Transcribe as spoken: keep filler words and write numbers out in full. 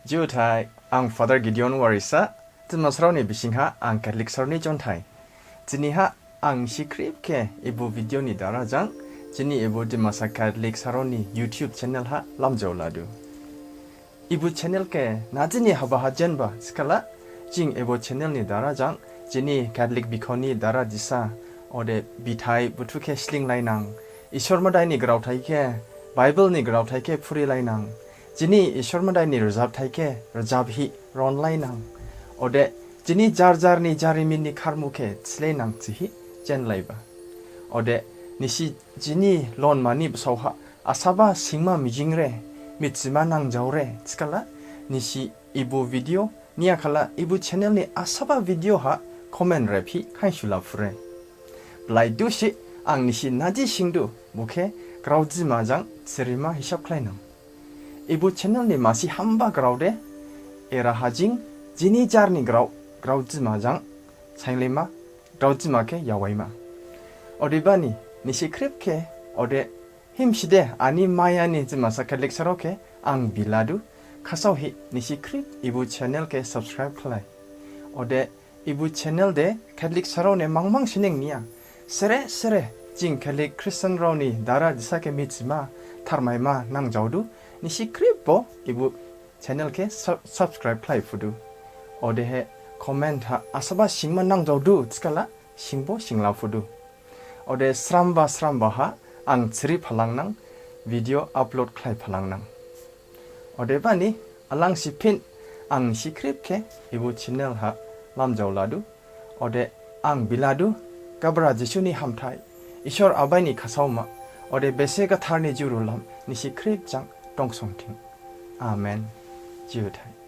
Juthai, ang Father Gideon Warisa, Dimasarao ni bisingha ang Catholic sarao ni jonthai. Diniha ang nisi khrip khe ebo video ni dara jang, jini ebo Dimasa Catholic sarao ni YouTube channel ha lamjao ladu. Ebo channel khe na jini haba ha jenba thikhala, jing ebo channel ni dara jang, jini Catholic bikhoh ni dara disa, ode bithai buthu khe sling lainang, Isor Madai ni graothai khe, Bible ni graothai khe phuri lainang, jini Isor Madai ni rajabthai khe rajab hi ron lainang. Ode jini jar jar ni jarimin ni kharmu khe thilai nang thihi jen laiba. Ode nisi jini lonma ni basao ha asaba singma mijing re, mithima nangjao re thikhala, nisi ebo video, niyakhala ebo channel ni asaba video ha comment reb hi khainsu la phure. Blai dusi ang nisi naji singdu, bo khe Graodima jang thirima hisap khlainang. Ebo channel ni masi hamba grao de, eraha jing jini jar ni grao, Graodima jang sainlaima, Graodima khe yawaima. Odebani, nisi khrip khe, ode himsi de ani maya ni Dimasa Catholic sarao khe ang biladu, khasao hi nisi khrip ebo channel khe subscribe khlai. Ode ebo channel de Catholic sarao ne mangmang sining niya. Sere sere jing Catholic Christian rao ni dara disa khe mithima, tharmaima nangjaodu, nisi khrip bo ebo channel khe sub-, subscribe khlai phudu. Odehe comment ha asaba singma nangjaodu thikhala, singbo singla phudu. Ode sramba sramba ha ang thiri phalangnang, video upload khlai phalangnang. Odebani, alangsi phin ang nisi khrip khe ebo channel ha lamjao ladu. Ode ang biladu, Gabra Jisu ni hamthai, Isor Abai ni khasaoma, ode Bese Gathar ni juru lam nisi khrip jang dongsong thing. Amen. Juthai.